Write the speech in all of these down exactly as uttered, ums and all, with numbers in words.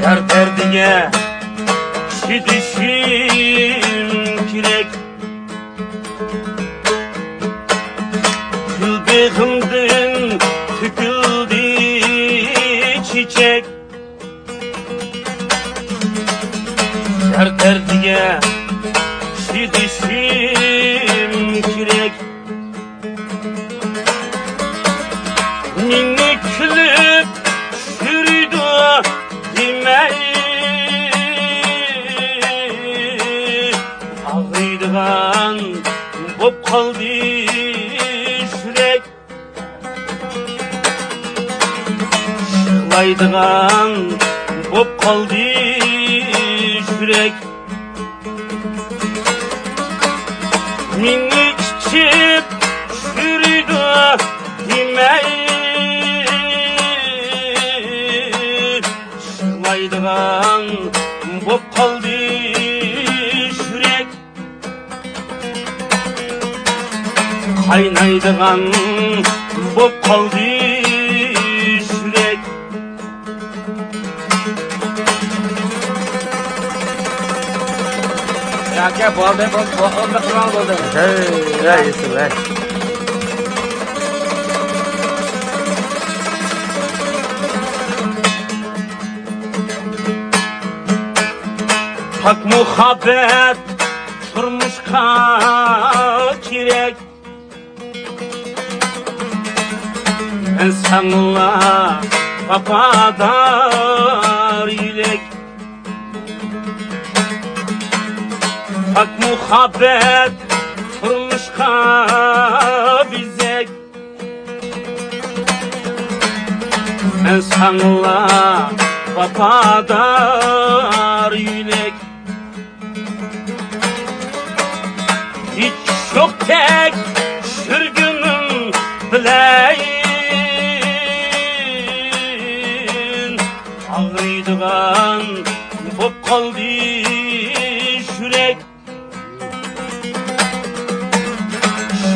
يار دەردىگە چىدىشىم كېرەك. گۈل بېغىمدىن تۆكۈلدى چېچەك. يار دەردىگە چىدىشىم كېرەك. مېنى كۈلۈپ چۈشۈرىدۇ دېمەي، ئاغرىيدىغان بوپ قالدى يۈرەك. يىغلايدىغان بوپ قالدى يۈرەك. مېنى ئىچىپ چۈشۈرىدۇ دېمەي، يىغلايدىغان بوپ قالدى يۈرەك. قاينايدىغان بوپ قالدى يۈرەك. ياكى بولدى، بولدى، بولدى، بولدى. ھەي، ھەي، يۈسۈپ، ھەي. پاك مۇھەببەت تۇرمۇشقا كېرەك. مەن ساڭىلا ۋاپادار يۈرەك. پاك مۇھەببەت تۇرمۇشقا بېزەك. مەن ساڭىلا ۋاپادار يۈرەك. ھېچ يوقتەك چۈشۈرگىنىم بىلەن، ئاغرىيدىغان بوپ قالدى يۈرەك.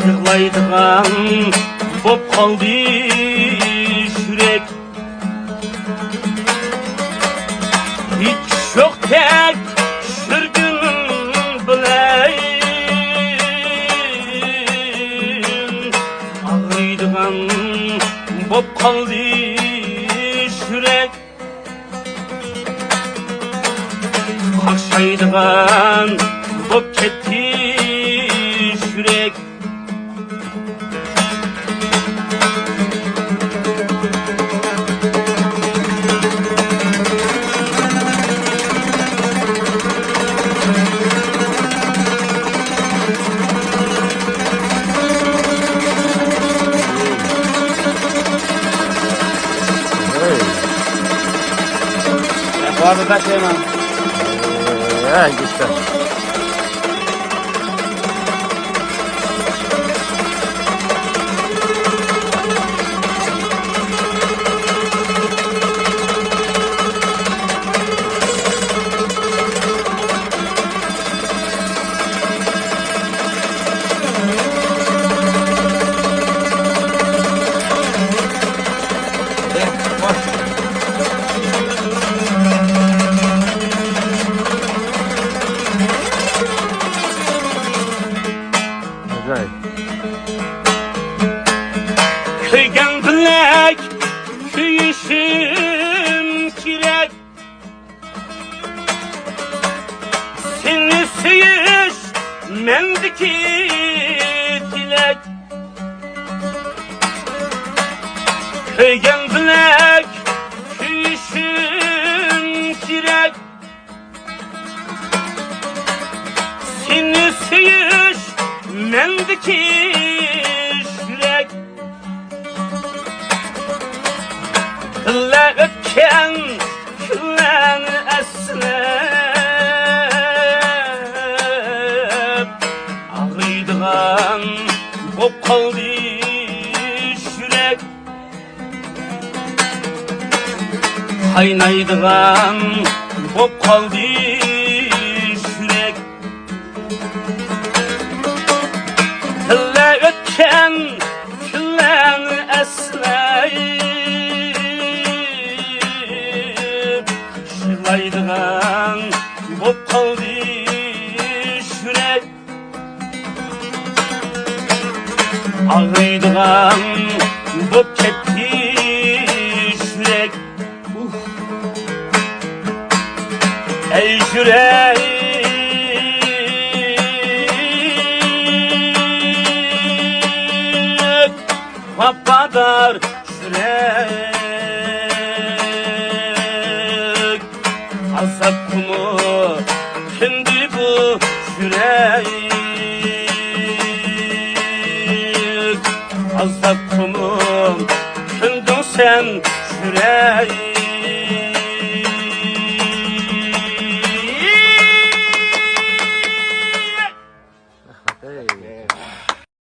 يىغلايدىغان بوپ قالدى يۈرەك. ھېچ يوقتەك چۈشۈرگىنىم بىلەن، ئاغرىيدىغان بوپ قالدى يۈرەك. قاقشايدىغان بوپ كەتتى يۈرەك. Hey. Vardı da şey lan. Ee, işte. ئاجايىپ. كۆيگەن بىلەك كۆيۈشۈم كېرەك. سېنى سۆيۈش مەندىكى تىلەك. كۆيگەن بىلەك كۆيۈشۈم كېرەك. سېنى سۆيۈش مەندىكى يۈرەك. بىللە ئۆتكەن كۈنلەرنى ئەسلەپ، ئاغرىيدىغان بوپ قالدى يۈرەك. قاينايدىغان بوپ قالدى يۈرەك. بىللە ئۆتكەن كۈنلەرنى ئەسلەپ، ئاغرىيدىغان بوپ قالدى يۈرەك. ئاغرىيدىغان بوپ كەتتى يۈرەك. ئەي يۈرەك، ۋاپادار يۈرەك، ئازابقىمۇ كۆندى بۇ يۈرەك. ئازابقىمۇ كۆندۈڭ سەن يۈرەك.